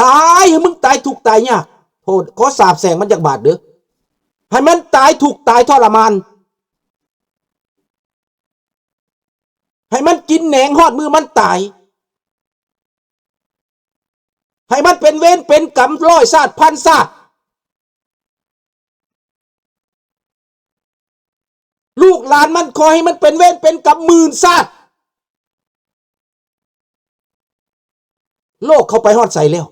ຕາຍ ໃຫ້ມຶງຕາຍທຸກຕາຍຍາກ. ໂທດ ຂໍສາບແຊ່ງມັນຈັກບາດເດີ້. ໃຫ້ມັນຕາຍທຸກຕາຍທໍລະມານ. ໃຫ້ມັນກິນແໜງຮອດມື້ມັນຕາຍ. ໃຫ້ມັນເປັນເວນເປັນກຳຮ້ອຍຊາດພັນຊາດ. ລູກຫຼານມັນ ຂໍໃຫ້ມັນເປັນເວນເປັນກຳໝື່ນຊາດ. ໂລກເຂົາໄປຮອດໃສແລ້ວ?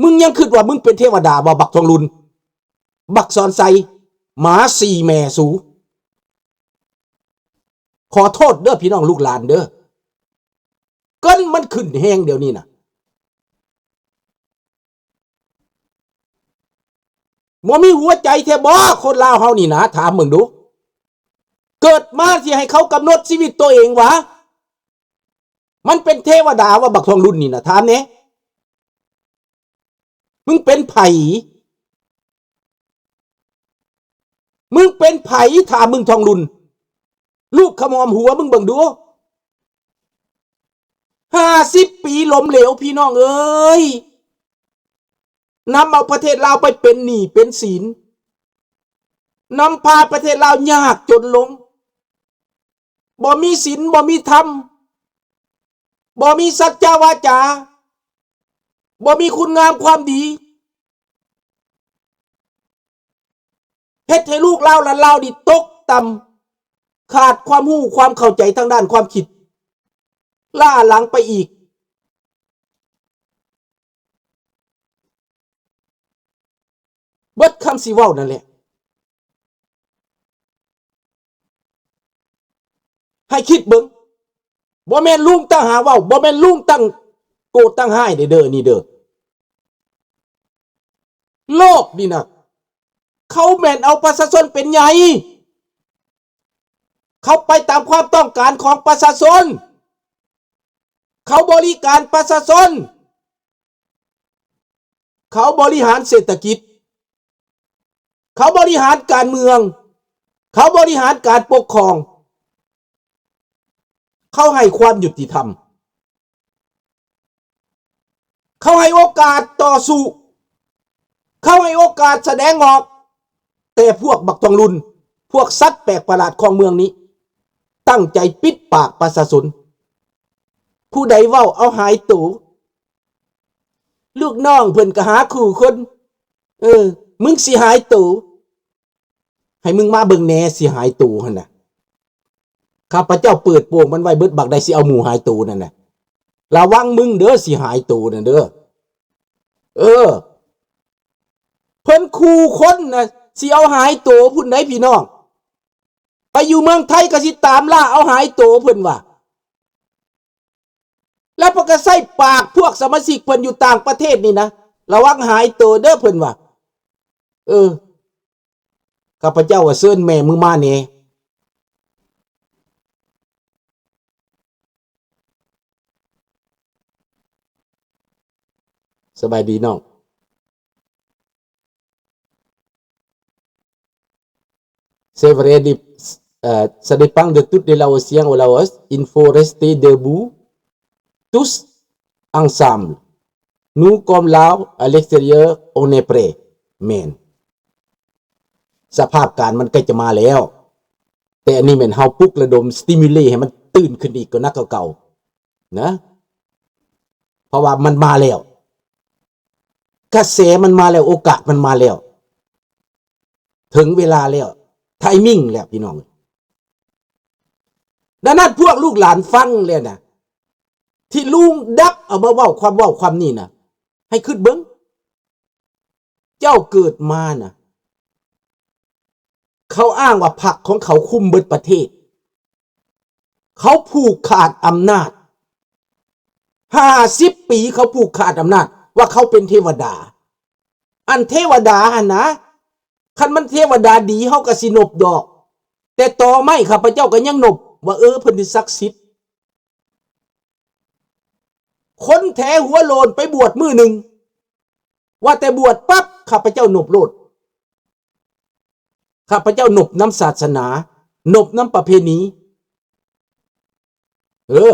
ມຶງຍັງຄິດວ່າມຶງເປັນເທວະດາບໍ່ ບັກທອງລຸນ? ບັກສອນໄຊ ໝາສີ່ແມ່ສູ. ຂໍໂທດເດີ້ພີ່ນ້ອງລູກຫຼານເດີ້. ເກີນມັນຂຶ້ນແຮງດຽວນີ້ນະ. ບໍ່ມີຫົວໃຈແທ້ບໍ່ ຄົນລາວເຮົານີ້ນະ? ຖາມເບິ່ງດູ. ເກີດມາຊິໃຫ້ເຂົາກຳນົດຊີວິດໂຕເອງຫວາ? ມັນເປັນເທວະດາຫວາ ບັກທອງລຸນນີ້ນະ? ຖາມແດ່. ມຶງເປັນໃຜ? ມຶງເປັນໃຜ? ຖາມມຶງທອງລຸນ. ລູບຂະໝອມຫົວມຶງເບິ່ງດູ. ຫ້າສິບປີລົ້ມເຫຼວ ພີ່ນ້ອງເອີຍ. ນຳເອົາປະເທດລາວໄປເປັນໜີ້ເປັນສິນ. ນຳພາປະເທດລາວຍາກຈົນລົງ. ບໍ່ມີສິນ ບໍ່ມີທຳ. ບໍ່ມີສັດຈະວາຈາ. ບໍ່ມີຄຸນງາມຄວາມດີ. ເຮັດໃຫ້ລູກລາວຫຼານລາວນີ້ຕົກຕ່ຳ, ຂາດຄວາມຮູ້ຄວາມເຂົ້າໃຈທາງດ້ານຄວາມຄິດ, ລ້າຫຼັງໄປອີກ. ເບິດຄຳຊິເວົ້ານັ້ນແຫຼະ. ໃຫ້ຄິດເບິ່ງ, ບໍ່ແມ່ນລຸງຕ່າງຫາກເວົ້າ, ບໍ່ແມ່ນລຸງຕ່າງໂກດຕ່າງຮ້າຍເດີ້ ເດີ ນີ້ເດີ້. ໂລກນີ້ນະ ເຂົາແມ່ນເອົາປະຊາຊົນເປັນໃຫຍ່. ເຂົາໄປຕາມຄວາມຕ້ອງການຂອງປະຊາຊົນ. ເຂົາບໍລິການປະຊາຊົນ. ເຂົາບໍລິຫານເສດຖະກິດ. ເຂົາບໍລິຫານການເມືອງ. ເຂົາບໍລິຫານການປົກຄອງ. ເຂົາໃຫ້ຄວາມຍຸຕິທຳ. ເຂົາໃຫ້ໂອກາດຕໍ່ສູ້. ເຂົາໃຫ້ໂອກາດສະແດງອອກ. ແຕ່ພວກບັກທອງລຸນ, ພວກສັດແປກປະຫຼາດຂອງເມືອງນີ້ ຕັ້ງໃຈປິດປາກປະຊາຊົນ. ຜູ້ໃດເວົ້າເອົາຫາຍໂຕ. ລູກນ້ອງເພິ່ນກໍຫາຄູ່ຄົນ. ເອີ ມຶງຊິຫາຍໂຕ. ໃຫ້ມຶງມາເບິ່ງແດ່ ຊິຫາຍໂຕຫັ້ນນະ. ຂ້າພະເຈົ້າເປີດໂປງມັນໄວ້ເບິດ ບັກໃດຊິເອົາໝູ່ຫາຍໂຕນັ້ນນະ. ລະວັງມຶງເດີ້ ຊິຫາຍໂຕນັ້ນເດີ້. ເອີ ເພິ່ນຂູ່ຄົນນະ ຊິເອົາຫາຍໂຕພຸ້ນໃດ໋ພີ່ນ້ອງ. ໄປຢູ່ເມືອງໄທກໍຊິຕາມລ່າເອົາຫາຍໂຕເພິ່ນວ່າ. ແລ້ວເພິ່ນກໍໃສ່ປາກພວກສະມາຊິກເພິ່ນຢູ່ຕ່າງປະເທດນີ້ນະ, ລະວັງຫາຍໂຕເດີ້ເພິ່ນວ່າ. ເອີ ຂ້າພະເຈົ້າວ່າເຊີນແມ່ມຶງມາແດ່. ສະບາຍດີນ້ອງ. C'est vrai, de, euh, ça dépend de tous les Laotiens au Laos. Il faut rester debout, tous ensemble. Nous, comme là, à l'extérieur, on est prêt. ແມ່ນ. ສະພາບການມັນໃກ້ຈະມາແລ້ວ. ແຕ່ອັນນີ້ແມ່ນເຮົາປຸກລະດົມ stimulate ໃຫ້ມັນຕື່ນຂຶ້ນອີກກວ່ານັກກວ່າເກົ່ານະ. ເພາະວ່າມັນມາແລ້ວ. ກະແສມັນມາແລ້ວ, ໂອກາດມັນມາແລ້ວ, ເຖິງເວລາແລ້ວ, ໄທມິງແລ້ວ ພີ່ນ້ອງ. ດັ່ງນັ້ນ ພວກລູກຫຼານຟັງແລ້ວນະ, ທີ່ລຸງດັກເອົາມາເວົ້າຄວາມເວົ້າຄວາມນີ້ນະ, ໃຫ້ຄິດເບິ່ງ, ເຈົ້າເກີດມານະ, ເຂົາອ້າງວ່າພັກຂອງເຂົາຄຸມເບິດປະເທດ. ເຂົາຜູກຂາດອຳນາດ. ຫ້າສິບປີເຂົາຜູກຂາດອຳນາດ ວ່າເຂົາເປັນເທວະດາ. ອັນເທວະດາຫັ້ນນະ, ຄັນມັນເທວະດາດີ ເຮົາກໍຊິນົບດອກ. ແຕ່ຕໍໄມ້ຂ້າພະເຈົ້າກໍຍັງນົບວ່າ ເອີ ເພິ່ນນີ້ສັກສິດ. ຄົນແຖຫົວໂລນໄປບວດມື້ໜຶ່ງ, ວ່າແຕ່ບວດປັບ ຂ້າພະເຈົ້ານົບໂລດ. ຂ້າພະເຈົ້ານົບນຳສາສະໜາ, ນົບນຳປະເພນີ. ເອີ.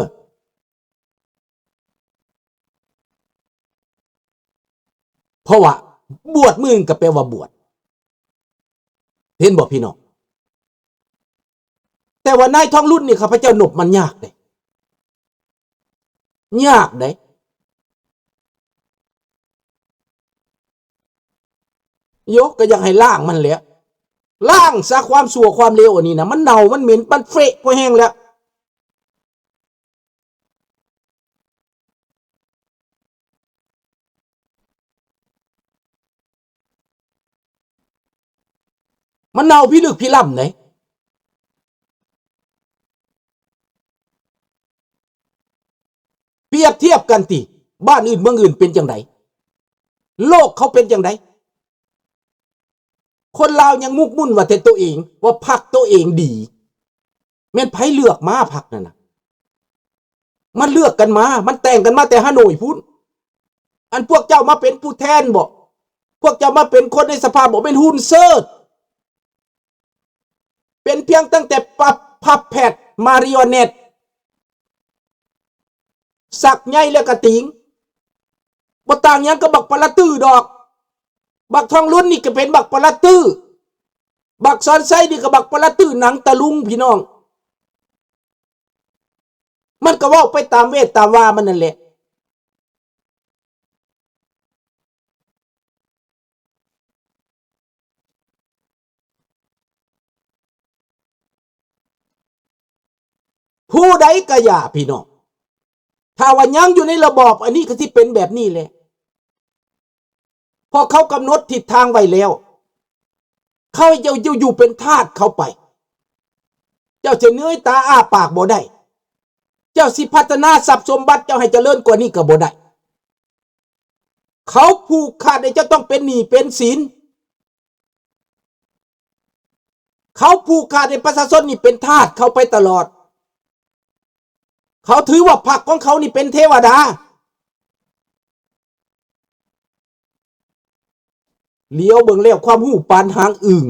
ເພາະວ່າບວດມື້ໜຶ່ງກໍແປວ່າບວດ ເຫັນບໍ່ພີ່ນ້ອງ? ແຕ່ວ່ານາຍທອງລຸນນີ້ ຂ້າພະເຈົ້ານົບມັນຍາກເດ້ ຍາກເດ້. ໂຍ ກໍຢາກໃຫ້ລ້າງມັນແຫຼະ ລ້າງຊະຄວາມຊົ່ວຄວາມເລວອັນນີ້ນະ ມັນເນົ່າ ມັນເໝັນ ມັນເຟະພໍແຮງແລ້ວ. ມັນເນົ່າພິລຶກພິລ່ຳເດ້. ປຽບທຽບກັນຕິ ບ້ານອື່ນເມືອງອື່ນເປັນຈັ່ງໃດ? ໂລກເຂົາເປັນຈັ່ງໃດ? ຄົນລາວຍັງໝົກໝຸ່ນວ່າແຕ່ໂຕເອງ ວ່າພັກໂຕເອງດີ. ແມ່ນໃຜເລືອກມາພັກນັ້ນນະ? ມັນເລືອກກັນມາ ມັນແຕ່ງກັນມາແຕ່ຮາໂໜຍພຸ້ນ. ອັນພວກເຈົ້າມາເປັນຜູ້ແທນບໍ? ພວກເຈົ້າມາເປັນຄົນໃນສະພາບໍ? ແມ່ນຫຸ່ນເຊີດ ເປັນພຽງຕັ້ງແຕ່ປັບ puppet marionette ສັກໃຍແລ້ວກະຕີງ. ບໍ່ຕ່າງຫຍັງກັບບັກປະລະຕື້ດອກ. ບັກທອງລຸນນີ້ກໍເປັນບັກປະລະຕື້. ບັກສອນໄຊນີ້ກໍບັກປະລະຕື້ໜັງຕະລຸງ ພີ່ນ້ອງ. ມັນກໍເວົ້າໄປຕາມເວດຕາມວ່າມັນນັ້ນແຫຼະ. ຜູ້ໃດກໍຢ່າ ພີ່ນ້ອງ, ຖ້າວ່າຍັງຢູ່ໃນລະບອບອັນນີ້ ກໍຊິເປັນແບບນີ້ແຫຼະ. ເພາະເຂົາກຳນົດທິດທາງໄວ້ແລ້ວ. ເຂົາໃຫ້ເຈົ້າຢູ່ ຢູ່ເປັນທາດເຂົາໄປ. ເຈົ້າຈະເງີຍຕາອ້າປາກບໍ່ໄດ້. ເຈົ້າຊິພັດທະນາຊັບສົມບັດເຈົ້າໃຫ້ຈະເລີນກວ່ານີ້ກໍບໍ່ໄດ້. ເຂົາຜູກຄາດໃຫ້ເຈົ້າຕ້ອງເປັນໜີ້ເປັນສິນ. ເຂົາຜູກຄາດໃຫ້ປະຊາຊົນນີ້ເປັນທາດເຂົາໄປຕະຫຼອດ. ເຂົາຖືວ່າພັກຂອງເຂົານີ້ເປັນເທວະດາ. ຫຼຽວເບິ່ງແລ້ວ ຄວາມຮູ້ປານຫາງອຶ່ງ,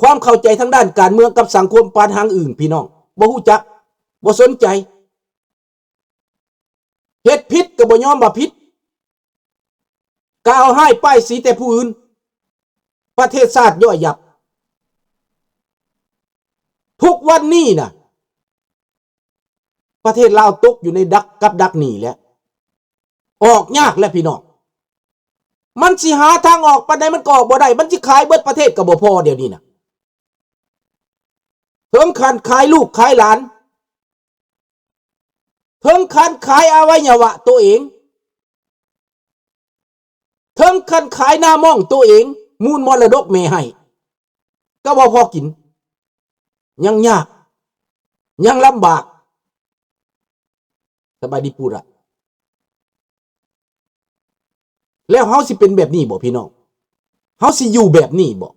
ຄວາມເຂົ້າໃຈທາງດ້ານການເມືອງກັບສັງຄົມປານຫາງອຶ່ງ, ພີ່ນ້ອງ ບໍ່ຮູ້ຈັກ, ບໍ່ສົນໃຈ. ເຮັດຜິດກໍບໍ່ຍອມວ່າຜິດ, ກ່າວຮ້າຍປ້າຍສີແຕ່ຜູ້ອື່ນ, ປະເທດຊາດຍ່ອຍຍັບ. ທຸກວັນນີ້ນະ ປະເທດລາວຕົກຢູ່ໃນດັກ ກັບດັກນີ້ແຫຼະ, ອອກຍາກແຫຼະພີ່ນ້ອງ. ມັນຊິຫາທາງອອກປານໃດມັນກໍອອກບໍ່ໄດ້, ມັນຊິຂາຍເບິດປະເທດກໍບໍ່ພໍດຽວນີ້ນະ. ເຖິງຂັ້ນຂາຍລູກຂາຍຫຼານ, ເຖິງຂັ້ນຂາຍອະໄວຍະວະໂຕເອງ, ເຖິງຂັ້ນຂາຍນາມອງໂຕເອງ, ມູນມໍລະດົກແມ່ໃຫ້ ກໍບໍ່ພໍກິນ, ຍັງຍາກ, ຍັງລຳບາກ. ສະບາຍດີປູຣະ. ແລ້ວເຮົາຊິເປັນແບບນີ້ບໍ່ພີ່ນ້ອງ? ເຮົາຊິຢູ່ແບບນີ້ບໍ່?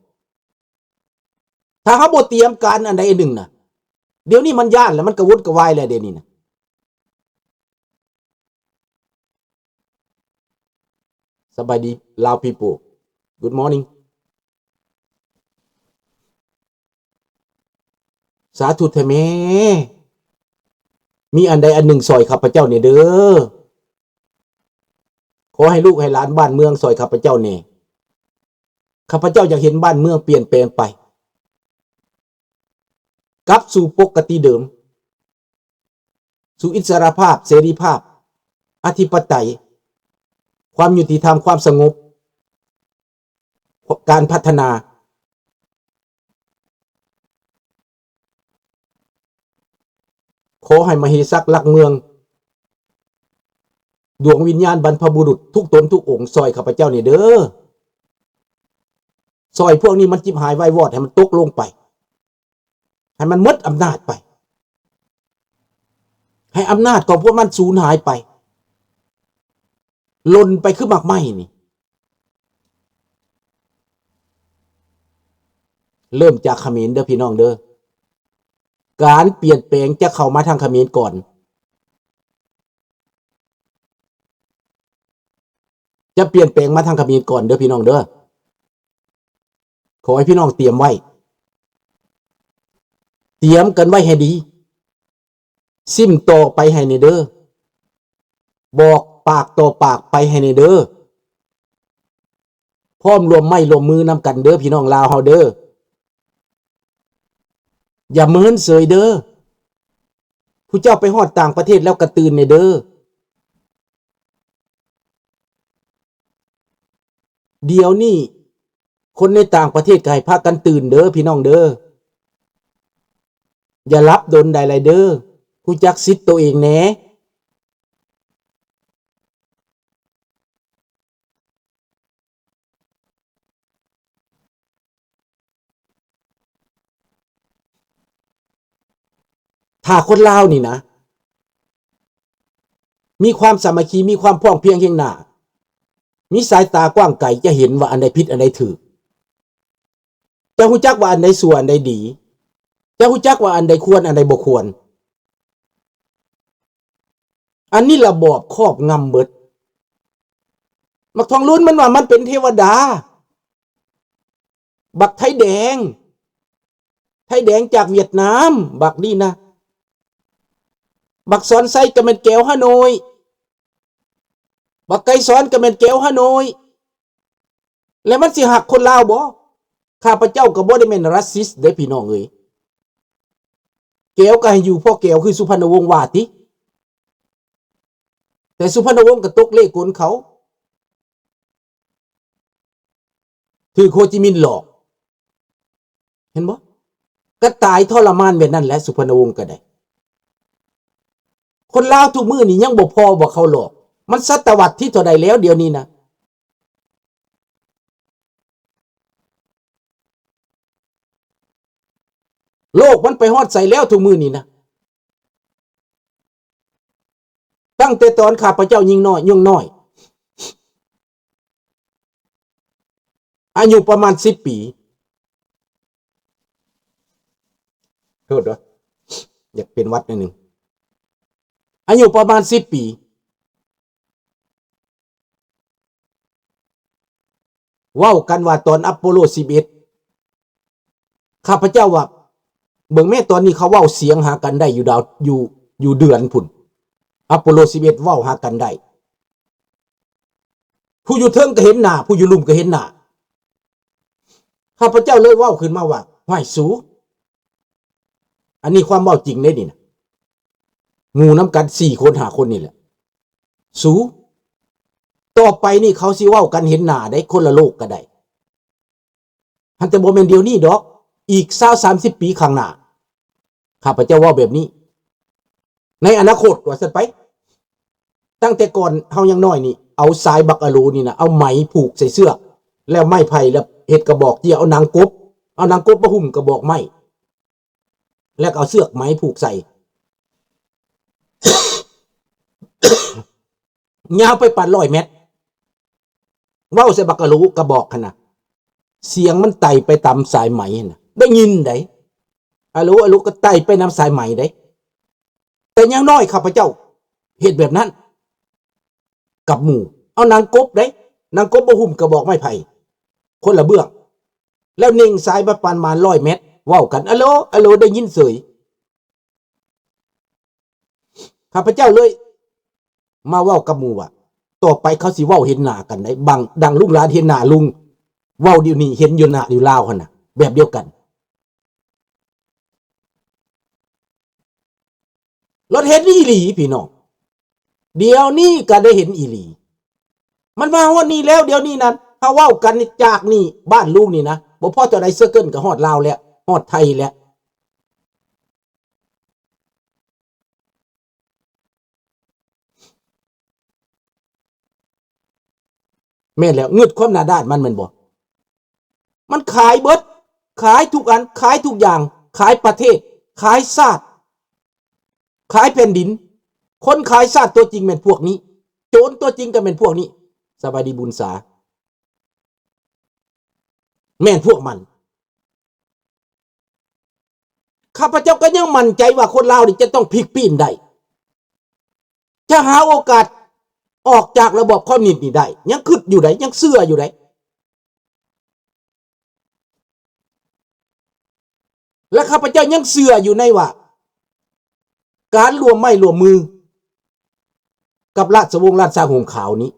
ຖ້າເຮົາບໍ່ຕຽມການອັນໃດອັນໜຶ່ງນະ, ດຽວນີ້ມັນຢ້ານແລ້ວ, ມັນກະວົນກະວາຍແລ້ວດຽວນີ້ນະ. ສະບາຍດີ Lao people. Good morning. ສາທຸແທ້ແມ່. ມີອັນໃດອັນໜຶ່ງຊ່ອຍຂ້າພະເຈົ້າແດ່ເດີ. ຂໍໃຫ້ລູກໃຫ້ຫຼານບ້ານເມືອງຊ່ອຍຂ້າພະເຈົ້າແດ່. ຂ້າພະເຈົ້າຢາກເຫັນບ້ານເມືອງປ່ຽນແປງໄປ ກັບສູ່ປົກກະຕິເດີມ, ສູ່ອິດສະຫຼະພາບ, ເສລີພາບ, ອະທິປະໄຕ, ຄວາມຍຸຕິທຳ, ຄວາມສະຫງົບ, ການພັດທະນາ. ຂໍໃຫ້ມະເຫສັກຫຼັກເມືອງ, ດວງວິນຍານບັນພະບຸລຸດທຸກຕົນທຸກອົງ ຊ່ອຍຂ້າພະເຈົ້າແດ່ເດີ. ຊ່ອຍພວກນີ້ມັນຈິບຫາຍໄວວອດ ໃຫ້ມັນຕົກລົງໄປ, ໃຫ້ມັນໝົດອຳນາດໄປ, ໃຫ້ອຳນາດຂອງພວກມັນສູນຫາຍໄປ, ຫຼົ່ນໄປຄືໝາກໄມ້ນີ້. ເລີ່ມຈາກຂະເໝນເດີພີ່ນ້ອງເດີ. ການປ່ຽນແປງຈະເຂົ້າມາທາງຂະເໝນກ່ອນ, ຈະປ່ຽນແປງມາທາງຂະເໝນກ່ອນເດີພີ່ນ້ອງເດີ. ຂໍໃຫ້ພີ່ນ້ອງຕຽມໄວ້, ຕຽມກັນໄວ້ໃຫ້ດີ. ຊິມຕໍ່ໄປໃຫ້ແດ່ເດີ, ບອກປາກຕໍ່ປາກໄປໃຫ້ແດ່ເດີ. ພ້ອມຮ່ວມໄມ້ຮ່ວມມືນຳກັນເດີ ພີ່ນ້ອງລາວເຮົາເດີ. ຢ່າເມີນເສີຍເດີ. ຜູ້ເຈົ້າໄປຮອດຕ່າງປະເທດແລ້ວກະຕື່ນແດ່ເດີ. ດຽວນີ້ຄົນໃນຕ່າງປະເທດກໍໃຫ້ພາກັນຕື່ນເດີ ພີ່ນ້ອງເດີ. ຢ່າຫຼັບດົນໄດ້ຫຼາຍເດີ. ຮູ້ຈັກສິດໂຕເອງແດ່. ຖ້າຄົນລາວນີ້ນະ ມີຄວາມສາມັກຄີ ມີຄວາມພ້ອມພຽງຮຽງໜ້າ ມີສາຍຕາກວ້າງໄກ ຈະເຫັນວ່າອັນໃດຜິດ ອັນໃດຖືກ. ຈະຮູ້ຈັກວ່າອັນໃດຊົ່ວ ອັນໃດດີ. ຈະຮູ້ຈັກວ່າອັນໃດຄວນ ອັນໃດບໍ່ຄວນ. ອັນນີ້ລະບອບຄອບງຳເບິດ. ບັກທອງລຸນມັນວ່າມັນເປັນເທວະດາ. ບັກໄທແດງ ໄທແດງຈາກຫວຽດນາມ ບັກນີ້ນະ. ບັກສອນໄຊກໍແມ່ນແກວຮ່າໂນ້ຍ. ບັກໄກສອນກໍແມ່ນແກວຮ່າໂນ້ຍ. ແລ້ວມັນຊິຮັກຄົນລາວບໍ່? ຂ້າພະເຈົ້າກໍບໍ່ໄດ້ແມ່ນຣັດຊິສເດ້ພີ່ນ້ອງເອີຍ. ແກວກໍໃຫ້ຢູ່ພໍແກວຄືສຸພັນນະວົງວ່າຕິ. ແຕ່ສຸພັນນະວົງກໍຕົກເລກົນເຂົາ. ຖືກໂຮຈິມິນຫຼອກ ເຫັນບໍ່? ກໍຕາຍທໍລະມານແບບນັ້ນແຫຼະ ສຸພັນນະວົງກໍໄດ້. ຄົນລາວທຸກມື້ນີ້ຍັງບໍ່ພໍບໍ່ເຂົາຫຼອກ. ມັນສະຕະວັດທີເທົ່າໃດແລ້ວດຽວນີ້ນະ? ໂລກມັນໄປຮອດໃສແລ້ວທຸກມື້ນີ້ນະ? ຕັ້ງແຕ່ຕອນຂ້າພະເຈົ້າຍິງນ້ອຍ ຍັງນ້ອຍ ອາຍຸປະມານສິບປີ ໂທດເດີ ຢາກເປັນຫວັດໜ້ອຍໜຶ່ງ ອາຍຸປະມານສິບປີ ເວົ້າກັນວ່າຕອນອາໂປໂລສິບເອັດ ຂ້າພະເຈົ້າວ່າ ເບິ່ງແມ້ ຕອນນີ້ເຂົາເວົ້າສຽງຫາກັນໄດ້ຢູ່ດາວ ຢູ່ ຢູ່ເດືອນພຸ້ນ ອາໂປໂລສິບເອັດເວົ້າຫາກັນໄດ້ ຜູ້ຢູ່ເທິງກໍເຫັນໜ້າ ຜູ້ຢູ່ລຸ່ມກໍເຫັນໜ້າ. ຂ້າພະເຈົ້າເລີຍເວົ້າຂຶ້ນມາວ່າ ຫ້ວຍ ສູ ອັນນີ້ຄວາມເວົ້າຈິງເດ້ນີ້ນະ ໝູ່ນຳກັນສີ່ຄົນຫ້າຄົນນີ້ແຫຼະ ສູ ຕໍ່ໄປນີ້ເຂົາຊິເວົ້າກັນເຫັນໜ້າໄດ໋ ຄົນລະໂລກກໍໄດ້ ຫັ້ນແຕ່ບໍ່ແມ່ນດຽວນີ້ດອກ ອີກຊາວສາມສິບປີຂ້າງໜ້າ ຂ້າພະເຈົ້າເວົ້າແບບນີ້ ໃນອະນາຄົດວ່າຊັ້ນໄປ ຕັ້ງແຕ່ກ່ອນເຮົາຍັງນ້ອຍນີ້ ເອົາສາຍບັກອາໂລນີ້ນະ ເອົາໄໝຜູກໃສ່ເຊືອກ ແລ້ວໄມ້ໄຜ່ ແລ້ວເຮັດກະບອກເຈຍ ເອົາໜັງກົບ ເອົາໜັງກົບມາຫຸ້ມກະບອກໄມ້ ແລ້ວກໍເອົາເຊືອກໄໝຜູກໃສ່ ຍາວໄປປານຮ້ອຍແມັດ ເວົ້າໃສ່ບັກອາໂລກະບອກຫັ້ນນະ ສຽງມັນໄຕ່ໄປຕາມສາຍໄໝຫັ້ນນະ ໄດ້ຍິນໄດ໋ ອາໂລ ອາໂລ ກໍໄຕ່ໄປນຳສາຍໄໝໄດ໋ ແຕ່ຍັງນ້ອຍຂ້າພະເຈົ້າເຮັດແບບນັ້ນກັບໝູ່ ເອົາໜັງກົບໄດ໋ ໜັງກົບມາຫຸ້ມກະບອກໄມ້ໄຜ່ຄົນລະເບື້ອງ ແລ້ວເໜັງສາຍໄປປານ ປະມານຮ້ອຍແມັດ ເວົ້າກັນ ອາໂລ ອາໂລ ໄດ້ຍິນເສີຍ. ຂ້າພະເຈົ້າເລີຍມາເວົ້າກັບໝູ່ວ່າ ຕໍ່ໄປເຂົາຊິເວົ້າເຫັນໜ້າກັນໄດ໋ ບາງ ດັ່ງລຸງຫຼານເຫັນໜ້າລຸງ ເວົ້າດຽວນີ້ເຫັນຢູ່ໜ້າຢູ່ລາວຫັ້ນນະ ແບບດຽວກັນ ລະເຫັນອີ່ຫຼີພີ່ນ້ອງ ດຽວນີ້ກໍໄດ້ເຫັນອີ່ຫຼີ ມັນມາຮອດນີ້ແລ້ວ ດຽວນີ້ນັ້ນ ເຮົາເວົ້າກັນຈາກນີ້ ບ້ານລຸງນີ້ນະ ບໍ່ພໍເທົ່າໃດ ເຊີເກີນກໍຮອດລາວແລ້ວ ຮອດໄທແລ້ວ. ແມ່ນແລ້ວ ງຶດຄວາມໜ້າດ້ານມັນແມ່ນບໍ່? ມັນຂາຍເບິດ ຂາຍທຸກອັນ ຂາຍທຸກຢ່າງ ຂາຍປະເທດ ຂາຍຊາດ ຂາຍແຜ່ນດິນ ຄົນຂາຍຊາດຕົວຈິງແມ່ນພວກນີ້ ໂຈນຕົວຈິງກໍແມ່ນພວກນີ້ ສະບາຍດີບຸນສາ ແມ່ນພວກມັນ. ຂ້າພະເຈົ້າກໍຍັງໝັ້ນໃຈວ່າຄົນລາວນີ້ຈະຕ້ອງພລິກປີ້ນໄດ້ ຈະຫາໂອກາດອອກຈາກລະບອບຄອມມິວນິດນີ້ໄດ້ ຍັງຄິດຢູ່ໃດ໋ ຍັງເຊື່ອຢູ່ໃດ໋ ແລະ ຂ້າພະເຈົ້າຍັງເຊື່ອຢູ່ໃນວ່າ ການຮ່ວມໄມ້ຮ່ວມມືກັບລາຊະວົງລ້ານຊ້າງຮົ່ມຂາວນີ້